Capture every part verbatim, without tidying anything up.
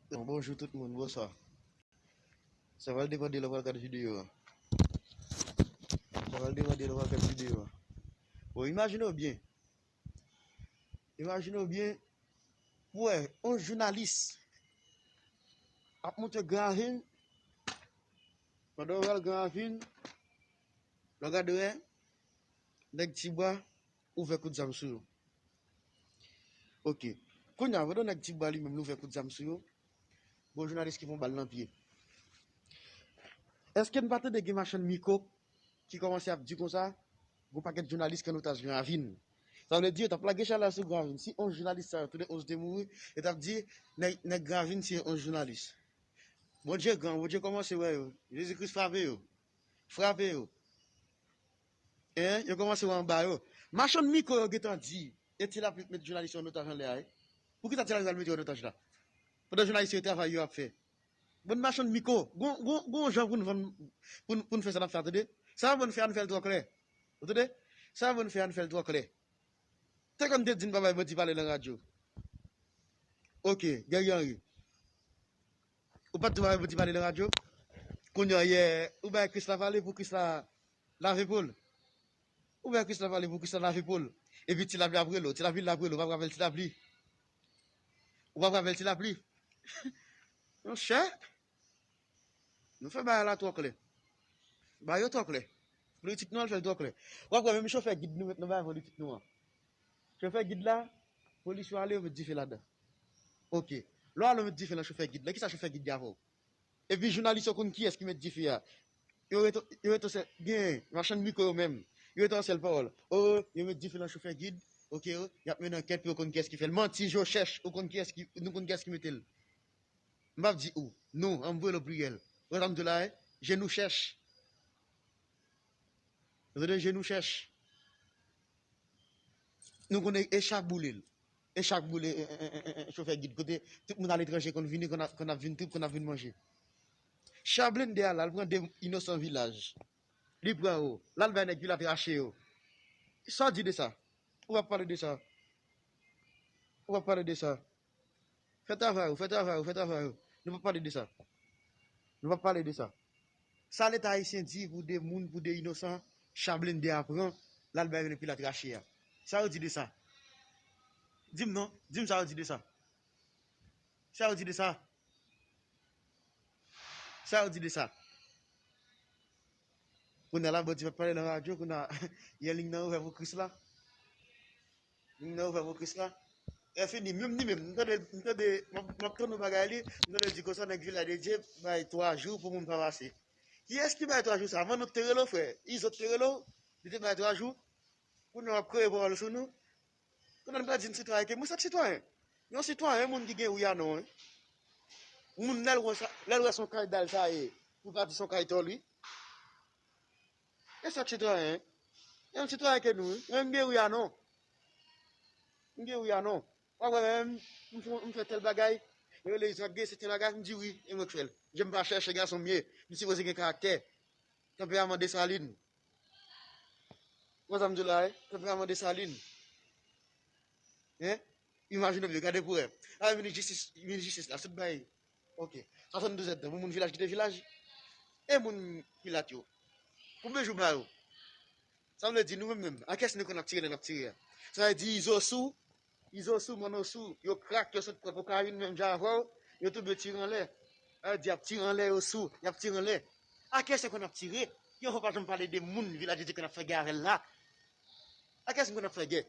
Bon, bonjou tout moun, bonswa. Sa pral depann de lè w pral gade videyo a. Sa pral depann de lè w pral gade videyo a. Bon, imajine w byen. Imajine w byen, pou wè yon jounalis ap monte Gran Ravin, pandan w pral Gran Ravin, lè w gade wè, nèg Tibwa ouvè kout zam sou yo. Ok. Kounye a, pandan nèg Tibwa li menm li ouvè kout zam sou yo, gon jounalis ki pran bal nan pye. Èske n pa tande gen machann mikwo ki kòmanse ap di konsa, gon pakèt jounalis ki an otaj Gran Ravin? Sa vle di yo t ap lage chalè sou Gran Ravin. Si onz jounalis sa yo, tou de onz te mouri, yo t ap di nèg, nèg Gran Ravin se onz jounalis. Bondye gran, Bondye kòmanse wè yo. Jezi Kris frape yo. Frape yo. Hein? Yo kòmanse wè anba yo. Machann mikwo yo gentan di, e Ti Lapli k met jounalis yo an otaj anlè a, wi. Poukisa Ti Lapli pral mete yo an otaj la? Pandan jounalis yo travay yo ap fè. Bann machann mikwo, gon, gon, gon jan pou n vann, pou n, pou n fè sa n ap fè a, tande. Sa pou n fè a, n fè l twò klè. Ou tande? Sa pou n fè a, n fè l twò klè. Te konn te di n pa bay bandi pale nan radyo. Ok, Guerrier Henry. Ou pa t tou bay bandi pale nan radyo? Kounye a, yè, ou bay Krisla pale pou Krisla lave po l. Ou bay Krisla pale pou Krisla lave po l. Epi Ti Lapli ap rele w. Ti Lapli ap rele w. Ou p ap rapèl Ti Lapli. Ou p ap rapèl Ti Lapli. Monchè. Nou fè bagay la twò klè. Bagay yo twò klè. Politik nou an fè l twò klè. W ap wè menm chofè gid nou met nan bagay politik nou an. Chofè gid la, polis yo ale yo met dife ladan. Ok. Lè w ale w met dife nan chofè gid la, kisa chofè gid la fè w? Epi jounalis yo konn kiyès ki met dife a. Yo ret, yo ret sèl, gen machann mikwo yo menm. Yo ret an sèl pawòl. O, yo met dife nan chofè gid. Ok, y ap mennen ankèt pou yo konn kiyès ki fè l. Manti, je cherche, ou konn kiyès ki, nou konn kiyès ki mete l. M p ap di ou, nou, an m voye l o pliyèl. Ou konn sa m di w la, wi? Je nous cherche. Ou tande, je nous cherche. Nou konnen e chak boule l. E chak boule, e, e, e, e, e, chofè gid. Kote tout moun aletranje konn vini, konn ap, konn ap vin trip, konn ap vin manje. Cha blende a la, l pran de inosan vilaj. Li pran yo. L al bay nèg vilaj rache yo. Sa w di de sa? Ou p ap pale de sa. Ou p ap pale de sa. Fè travay ou, fè travay ou, fè travay ou. Nou p ap pale de sa. Nou p ap pale de sa. Sa Leta ayisyen di pou de moun, pou de inosan, cha blende a pran, l al bay yo nan vilaj rache a. Sa yo di de sa? Di m non, di m sa yo di de sa. Sa yo di de sa? Sa yo di de sa? Kounye a la, bandi p ap pale nan radyo, kounye a, yè ling nan ouvè pou Krisla. Ling nan ouvè pou Krisla. Lè fini, menm li menm, m tande, m tande, m ap, m ap tann yon bagay li, m tande di konsa nèg Vilaj de Dye bay twa jou pou moun pa pase. Kiyès ki bay twa jou sa? Manno te rele w, frè. Izo te rele w, li te bay twa jou. Kounye a w ap kreye pawòl sou nou. Kounye a n pral di n sitwayen ke mwen se sitwayen. Yon sitwayen, moun ki gen wi a non, wi. Moun lè l wè sa, lè l wè se yon kay dal sa ye, pou pa di se yon kay tòl, wi. E sa k sitwayen, wi. E yon sitwayen ke nou, wi. Mwen m gen wi a non. M gen wi a non. W ap wè menm, m fè, m fè tèl bagay. Yo rele Izo ap gen sèten bagay, m di wi, e mwen k fè l. Je m pa chèche, gason m ye. M sipoze gen karaktè. Tanperaman Desalin. Wè sa m di w la, wi? Tanperaman Desalin. Hein? Imajine w byen, gade pou wè. A, minis jistis, minis jistis la, sot bay. Ok. Swasanndouz èdtan pou moun Vilaj kite Vilaj. E moun Pilat yo. Konbyen jou ba yo? Sa vle di nou menm menm, a kiyès nou konn ap tire lè n ap tire a? Sa vle di Izo sou, Izo sou, Manno sou, yo krak, yo sot pran kokayin menm jan avè w, yo tonbe tire anlè. Sa vle di y ap tire anlè, yo sou, y ap tire anlè. A kiyès yo konn ap tire? Yon fwa pa janm pale de moun Vilaj de Dye konn ap fè gè avè l la. A kiyès nou konn ap fè gè?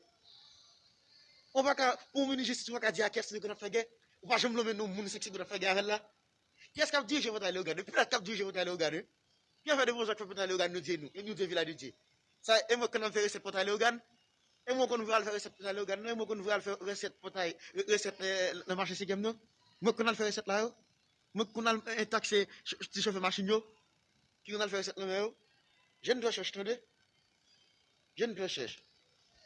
Ou pa ka, pou yon minis jistis, ou pa ka di a kiyès nou konn ap fè gè? Ou pa janm lonmen non moun se ki konn ap fè gè avè l la. Kiyès k ap dirije Pòtay Leyogàn? Pilat k ap dirije Pòtay Leyogàn, wi. Ki afè de Bondye k fè Pòtay Leyogàn, nou di nou, e nou di Vilaj de Dye. Sa, e mwen konn al fè resèt Pòtay Leyogàn? E mwen konn vre al fè resèt Pòtay Leyogàn, non? E mwen konn vre al fè resèt Pòtay, re-, resèt, eh, nan mache Senkyèm, non? Mwen konn al fè resèt la yo? Mwen konn al, eh, takse ch-, ti chofè machin yo? Ki konn al fè resèt nan men yo? Je n trè chèch, tande. Je n trè chèch.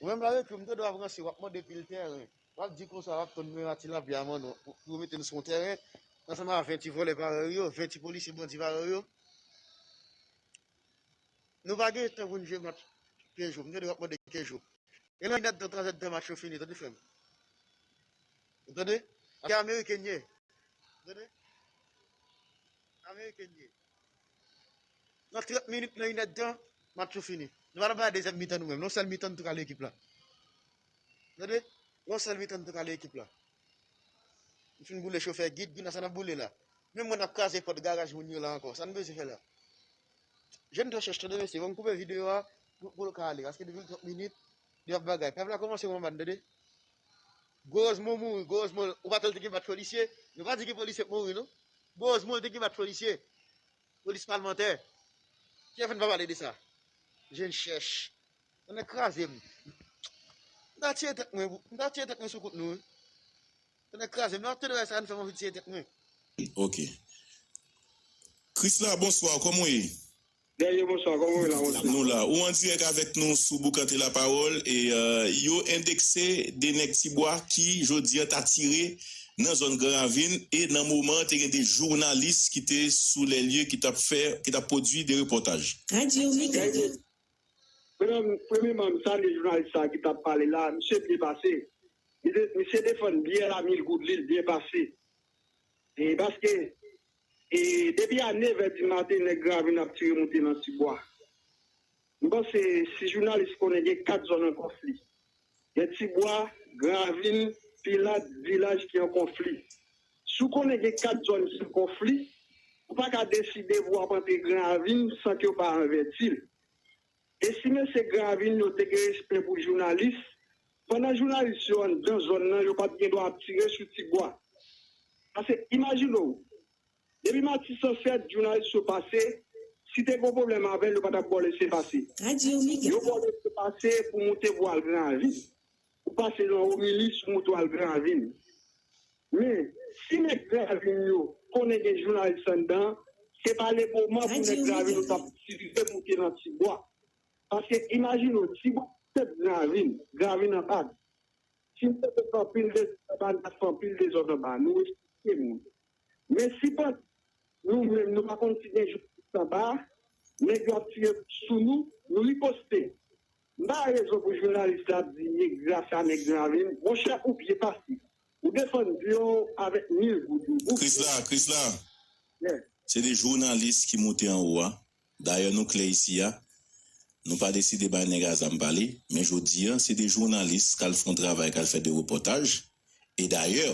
Ou menm la, yo ekri w, m tande w ap ranse, w ap mande pil tèren. W ap di konsa, w ap tann men a Ti Lapli a Manno pou, pou yo mete n sou yon tèren, ansanm a ven ti vòlè parèy yo, ven ti polisye bandi parèy yo. Nou pa gen tan pou n jwe match kenz jou. M tande w ap mande kenz jou. E lè inèdtan, twazèdtan match yo fini, tande frè m. Ou tande? Paske ameriken ye. Tande? Ameriken ye. Nan trant minit, nan inèdtan, match yo fini. Nou pa nan bay dezyèm mitan nou menm. Nan sèl mitan nou te kale ekip la. Tande? Nan sèl mitan nou te kale ekip la. Nou fin boule chofè gid, gid nan sa n ap boule la. Menm mwen n ap kraze pòt garaj moun yo la ankò. Sa n bezwen fè la? Jèn tò chèch tande mesye, ban m koupe videyo a pou, pou l ka ale. Paske depi l trant minit, li ap bagay. Pèp la kòmanse wè anba n, tande? Gwo Rozman mouri, Gwo Rozman, ou pa tande te gen bat polisye? Yo pa di gen polisye k mouri, non. Gwo Rozman te gen bat polisye. Polis palmantè. Kiyès fè n pa pale de sa? Jèn chèch. Tande kraze m. M ta tiye tèt mwen, m ta tiye tèt mwen sou kont nou, wi. Tande kraze m. Lè w ap tande bagay sa, n fè m anvi tiye tèt mwen. Ok. Krisla, bonswa, kòman w ye? Dènye, bonswa, kòman w ye la, monchè? Nou la. Ou an dirèk avèk nou sou Boukante Lapawòl e euh, yo endekse de nèg Tibwa ki jodi a ta tire nan zòn Gran Ravin e nan moman an te gen de jounalis ki te sou lè lye ki t ap fè, ki t ap pwodui de repòtaj. Radio Migado. Premyèman, m salye jounalis sa ki t ap pale la, misye byen pase. Misye defann byen la mil goud li, l byen pase. E paske e depi a nevè di maten nèg Gravin ap tire moute nan Tibwa. M panse si jounalis konnen gen kat zòn an konfli. Gen Tibwa, Gravin, Pilat, Vilaj ki an konfli. Si w konnen gen kat zòn ki an konfli, ou pa ka deside pou w ap antre Gravin san ke w pa avèti l. E si mesye Gravin yo te gen respè pou jounalis, pandan jounalis yo anndan zòn nan, yo pa t gen dwa ap tire sou Tibwa. Paske imajine w, depi Matisan sèt, jounalis yo pase, si te gen yon pwoblèm avè l, yo pa t ap ba w lese pase. Yo ba w lese pase pou w moute pou w al Gravin. Ou pase nan Omilis, ou moute w al Gravin. Men, si nèg Gravin yo konnen gen jounalis anndan, se pa lemoman pou nèg Gravin yo t ap tire moute nan Tibwa. Paske imajine w, Tibwa se Gravin, Gravin anba. Si n te fè anpil dezòd anba, n t ap fè anpil dezòd anba. Nou respekte moun. Men si pandan nou menm, nou pa konn si gen jounalis anba, nèg yo ap tire sou nou, nou riposte. M pa wè rezon pou jounalis la ap di e gras a nèg Gravin. Monchè, ou byen pase. Ou defann byen w avèk mil goud ou. Ou Krisla, Krisla. Se de jounalis ki moute anwo a. Dayè nou klè isi a. Nou pa deside bay nèg a zam pale, men jodi a, se de jounalis k al fè yon travay, k al fè de repòtaj. E dayè,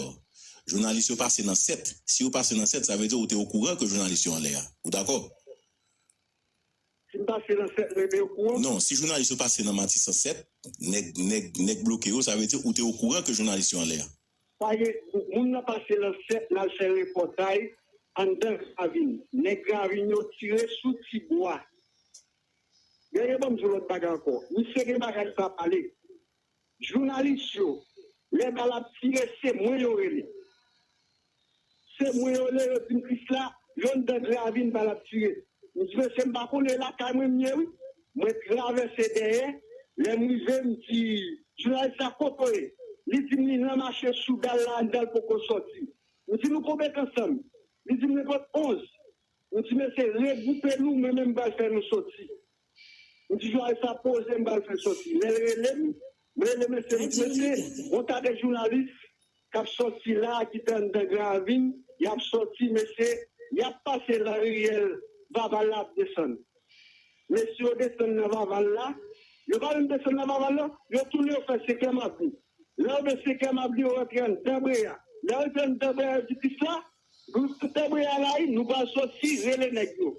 jounalis yo pase nan sèt. Si yo pase nan sèt, sa vle di ou te okouran ke jounalis yo anlè a. Ou dakò? Si m pase nan sèt, mwen te okouran? Non, si jounalis yo pase nan Matisan sèt, nèg, nèg, nèg bloke yo, sa vle di ou te okouran ke jounalis yo anlè a. Pa gen, moun nan pase nan sèt, l al fè repòtaj anndan Gravin. Nèg Gravin yo tire sou Tibwa. Dènye, ban m di w lòt bagay ankò. Misye gen bagay sa pale. Jounalis yo, lè bal ap tire, se mwen yo rele. Se mwen yo rele, yo di m, Krisla, yo anndan Gravin, bal ap tire. M di, mesye, m pa konnen, e lakay mwen m ye, wi. Mwen travèse dèyè, lè m rive, m di, jounalis la, kote w ye? Li di m li nan mache sou dal la, anndan l poko sòti. M di, nou konbyen k ansanm? Li di m, nou pot onz. M di, mesye, regwoupe nou, mwen menm m pral fè nou sòti. M di, jounalis la poze, m pral fè l sòti. Lè l rele m, m rele mesye, m di, mesye, gon ta de jounalis k ap sòti la, ki te anndan Gravin, y ap sòti, mesye, y ap pase nan riyèl Vaval la, ap desann. Mesye yo desann nan Vaval la, yo pa menm desann nan Vaval la, yo tounen yo fè Senkè Mabli. Lè yo fè Senkè Mabli, yo rantre anndan Breya. Lè yo rantre anndan Breya, yo di, Krisla, nou anndan Breya la wi, nou pral sòti, rele nèg yo.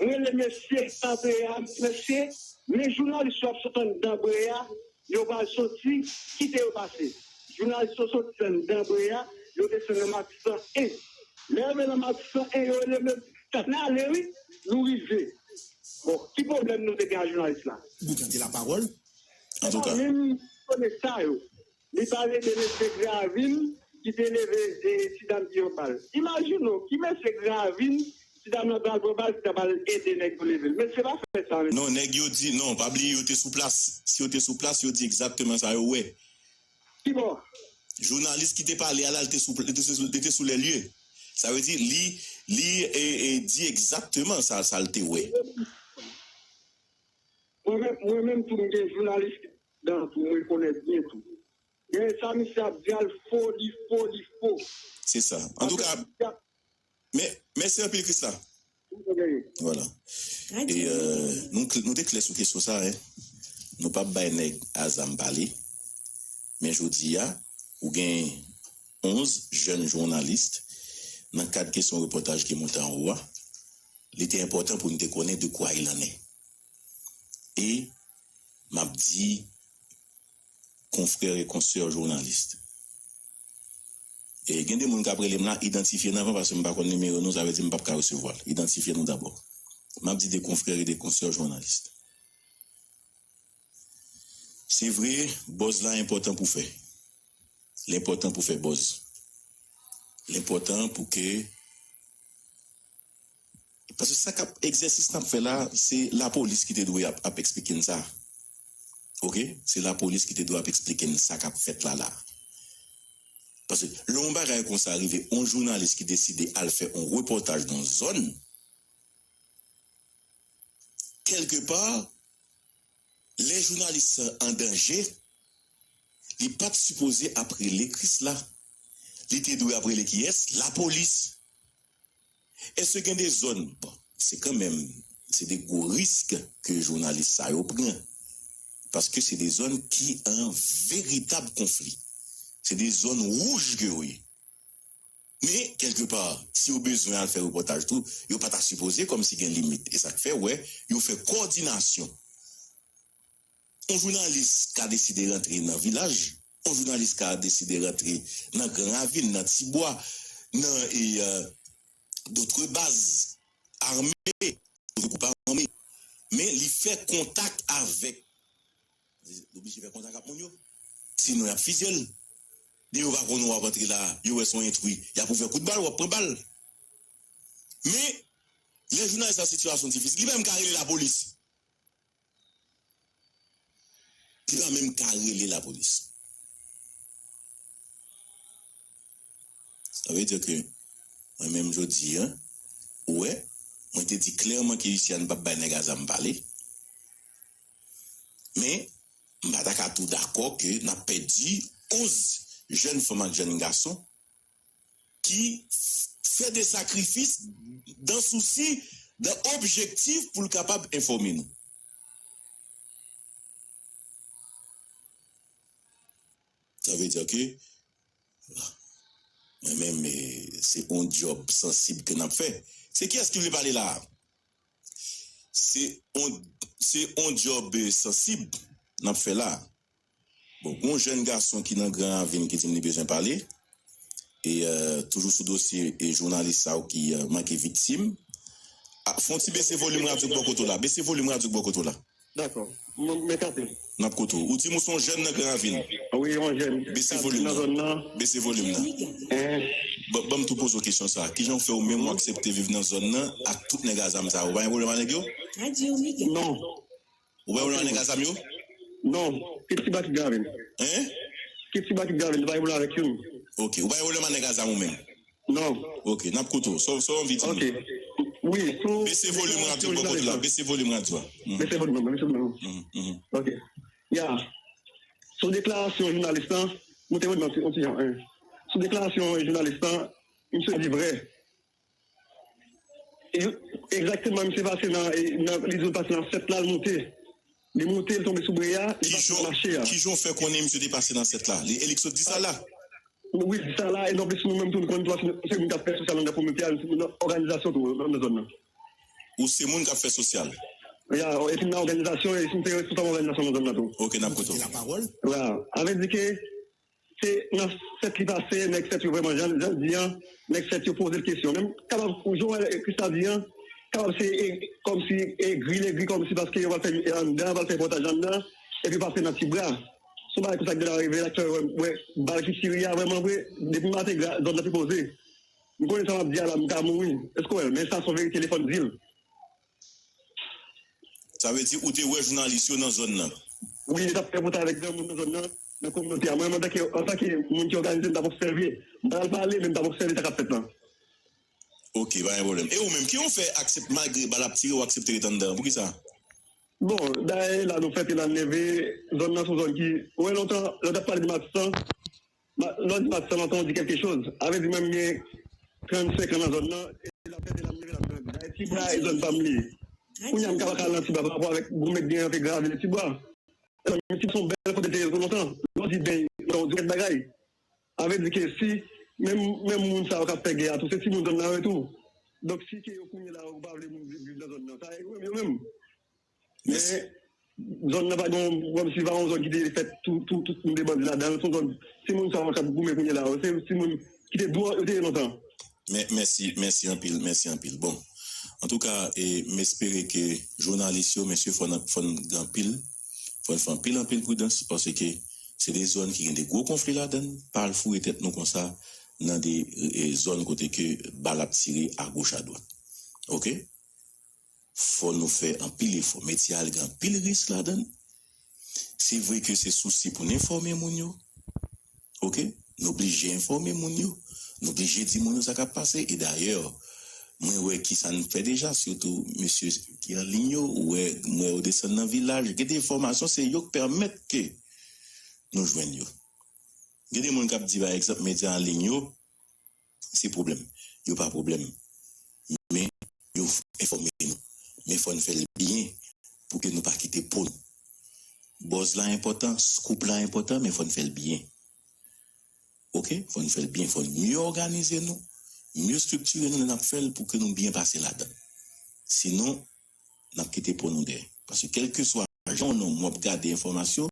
M rele mesye k antre a, m di, mesye, men jounalis yo ap sot anndan Breya, yo pral soti, kite yo pase. Jounalis yo soti anndan Breya, yo desann nan Matisan en. Lè yo rive nan Matisan en, yo rele m, yo di, n ale wi, nou rive. Bon, ki pwoblèm nou te gen ak jounalis la? Boukante lapawòl. Antouka. Menm konnen sa yo. Li pale de mesye Gravin ki te leve e ti dam ki yon bal. Imajine w, ki mesye Gravin, ti dam nan pral pran bal, ti dam al ede nèg yo leve l. Mesye pa fè sa, mesye. Non, nèg yo di, non, pa bliye yo te sou plas. Si yo te sou plas, yo di egzakteman sa yo wè. Kibò? Jounalis ki te pale a la, li te sou, li te sou, li te sou lè lye. Sa vle di, li, li e, e, di egzakteman sa, sa l te wè. Mwen menm, mwen menm tou, m gen jounalis ki dan tou, m rekonèt byen tou. Men sa misye ap di a, l fo, li fo, li fo. Se sa. Antouka, men, mèsi anpil, Krisla. Vwala. E, euh, nou, nou te klè sou kesyon sa, en. Nou p ap bay nèg a zam pale. Men jodi a, ou gen onz jèn jounalis. Nan kad kesyon repòtaj ki monte anwo a, li te enpòtan pou nou te konnen de quoi il en est. E m ap di, confrères et consoeurs journalistes. E gen de moun k ap rele m la, idantifye n avan, paske m pa konn nimewo nou, sa vle di m p ap ka resevwa l. Idantifye nou dabò. M ap di de confrères et de consoeurs journalistes. Se vre, buzz la enpòtan pou fè. L enpòtan pou fè buzz. L enpòtan pou ke Paske sa k ap, egzèsis n ap fè la, se lapolis ki te dwe ap, ap eksplike n sa. Oke? Se lapolis ki te dwe ap eksplike n sa k ap fèt la, la. Paske lè yon bagay konsa rive, yon jounalis ki deside al fè yon repòtaj nan zòn, kèlkepa, lè jounalis sa an danje, li pa t sipoze ap rele Krisla. Li te dwe ap rele kiyès? Lapolis. Èske gen de zòn, bon, se kanmenm, se de gwo risk ke jounalis sa yo pran. Paske se de zòn ki an veritab konfli. Se de zòn wouj ke yo ye. Men, kèlkepa, si yo bezwen al fè repòtaj tou, yo pa ta sipoze kòmsi gen limit. E sa k fè, w wè, yo fè kowòdinasyon. Yon jounalis ka deside rantre nan vilaj, yon jounalis ka deside rantre nan Gran Ravin, nan Tibwa, nan, e, euh, d'autres bases armées, d'autres groupes armés. Men li fè kontak avèk, li oblije fè kontak ak moun yo. Sinon, y ap fizye l. Depi yo pa konnen w ap antre la, yo wè se yon entri, y ap ouvè kout bal, w ap pran bal. Men, lè jounalis an sitiyasyon difisil, li menm ka rele lapolis. Li pa menm ka rele lapolis. Sa vle di ke mwen menm jodi a, ou wè, mwen te di klèman ke isi a n p ap bay nèg a zam pale. Men, m pa ta ka tou dakò ke n ap pèdi onz jèn fanm ak jèn gason ki f- fè de sakrifis dan sousi, dan objektif pou l kapab enfòme nou. Sa vle di ke mwen menm, eh, se yon djòb sansib ke n ap fè. Se kiyès ki vle pale la a? Se yon, se yon djòb, eh, sansib n ap fè la a. Bon, gon jèn gason ki nan Gran Ravin ki di m li bezwen pale. E, euh, toujou sou dosye e jounalis sa yo ki, euh, manke viktim. A, fè yon ti bese volim radyo k bò kote w la. Bese volim radyo k bò kote w la. Dakò. M, m ekate. N ap koute w. Ou di m ou se yon jèn nan Gran Ravin. Wi, yon jèn. Bese volim nan. Bese volim nan. Eh. Ban, ban m tou poze w kesyon sa. Kijan w fè ou menm ou aksepte viv nan zòn nan ak tout nèg a zam sa yo? Ou pa gen pwoblèm ak nèg yo? Non. Ou pa gen pwoblèm ak nèg a zam yo? Non. Kit ti ba kit Gran Ravin. Hein? Kit ti ba kit Gran Ravin, li pa gen pwoblèm avèk youn. Ok. Ou pa gen pwoblèm ak nèg a zam ou menm? Non. Ok, n ap koute w. Sa w, sa w anvi di nou? Ok. Wi, sou... Bese volim radyo k bò kote w la. Bese volim radyo a. Mhm. Bese volim nan, bese volim nan. Mhm, mhm. Ok. Ya. Sou deklarasyon jounalis lan, moute volim nan yon ti jan, hein. Sou deklarasyon jounalis lan, misye di vrè. E, egzakteman, misye pase nan, e, nan, li di l pase nan sèt la, l moute. Li moute, l tonbe sou Breya, li pase nan mache a. Kijan w fè konnen misye te pase nan sèt la? Li, e li k sot di sa la? Wi, di sa la, e non plis nou menm tou, nou konn tou, se moun k ap fè sosyal anndan kominote a, se moun nan òganizasyon tou, nan zòn nan. Ou se moun k ap fè sosyal? Ya, epi m nan òganizasyon, e si m te responsab òganizasyon nan zòn nan tou. Ok, n ap koute w. Voilà. Sa vle di ke se nan sèt li pase, nèg sèt yo vrèman, jan, jan l di an, nèg sèt yo poze l kesyon. Menm kapab, jan w wè Krisla di an, kapab se, e, kòmsi, egri l egri kòmsi paske yo pral fè, e, anndan, pral fè repòtaj anndan, epi pase nan Tibwa. Se yon bagay konsa ki deja rive, aktyèl, wè, wè, bal ki tire a, vrèman vre, depi maten, gra-, zòn nan te poze. M konnen sa m ap di a la, m ka mouri. Èske w wè l? Men sa se yon verite, li fò n di l. Sa vle di ou te wè jounalis yo nan zòn nan? Wi, yo t ap fè pòtay avèk granmoun nan zòn nan, nan kominote a. Mwen menm, antanke, antanke moun ki òganize, m t ap obsève. M pa t al pale, men m t ap obsève sa k ap fèt lan. Ok, pa gen pwoblèm. E ou menm, kijan w fè aksepte, malgre bal ap tire, w aksepte ret anndan an? Poukisa? Bon, dayè la nou fète la n leve, zòn nan se yon zòn ki, ou wè lontan, lè w t ap pale de Matisan, lè w di Matisan lontan, w di kèlke choz. A vle di mwen m gen trannsenk an nan zòn nan, e l ap fète la n leve, l ap grandi. Dayè Tibwa e zòn pa m li ye. Kounye a m ka pa ka al nan Tibwa pa rapò avèk goumen k genyen ant Gran Ravin e Tibwa. Mezanmi, Tibwa se yon bèl kote te ye twò lontan. Lè w di beny, ou di kèk bagay. A vle di ke si menm, menm moun sa yo k ap fè gè a tou, se timoun zòn nan yo ye tou. Donk, si ke yo kounye la, yo pa vle moun viv, viv nan zòn nan, sa yo menm, yo menm. Men, zòn nan pa gen, kòmsi pa yon zòn ki te fèt tou, tou, tout moun te bandi ladan l. Se yon zòn, timoun sa yo k ap goumen kounye la, yo, se timoun ki te dou yo te ye lontan. Men, mèsi, mèsi anpil, mèsi anpil. Bon, antouka, e, m espere ke jounalis yo, mesye, fò n, fò n gen anpil, fò n fè anpil, anpil pridans, paske se de zòn ki gen de gwo konfli ladan l, pa al foure tèt nou konsa nan de, e, zòn kote ke bal ap tire agoch adwat. Oke? Fò nou fè anpil efò. Metye a gen anpil risk ladan l. Se vre ke se sousi pou n enfòme moun yo. Oke? Nou blije enfòme moun yo. Nou blije di moun yo sa k ap pase. E dayè, mwen wè ki sa n fè deja, sitou mesye ki an liy yo, ou wè, m wè yo desann nan vilaj. Gen de enfòmasyon, se yo k pèmèt ke nou jwenn yo. Gen de moun k ap di, pa egzanp, medya an liy yo, se pwoblèm. Yo pa pwoblèm. Men, yo enfòme nou. Men fò n fè l byen pou ke nou pa kite po nou. Buzz la enpòtan, scoop la enpòtan, men fò n fè l byen. Oke? Fò n fè l byen. Fò n mye òganize nou, mye estriktire nou lè n ap fè l pou ke nou byen pase ladan l. Sinon, n ap kite po nou dèyè. Paske kèlkeswa jan w nonm w ap gade enfòmasyon,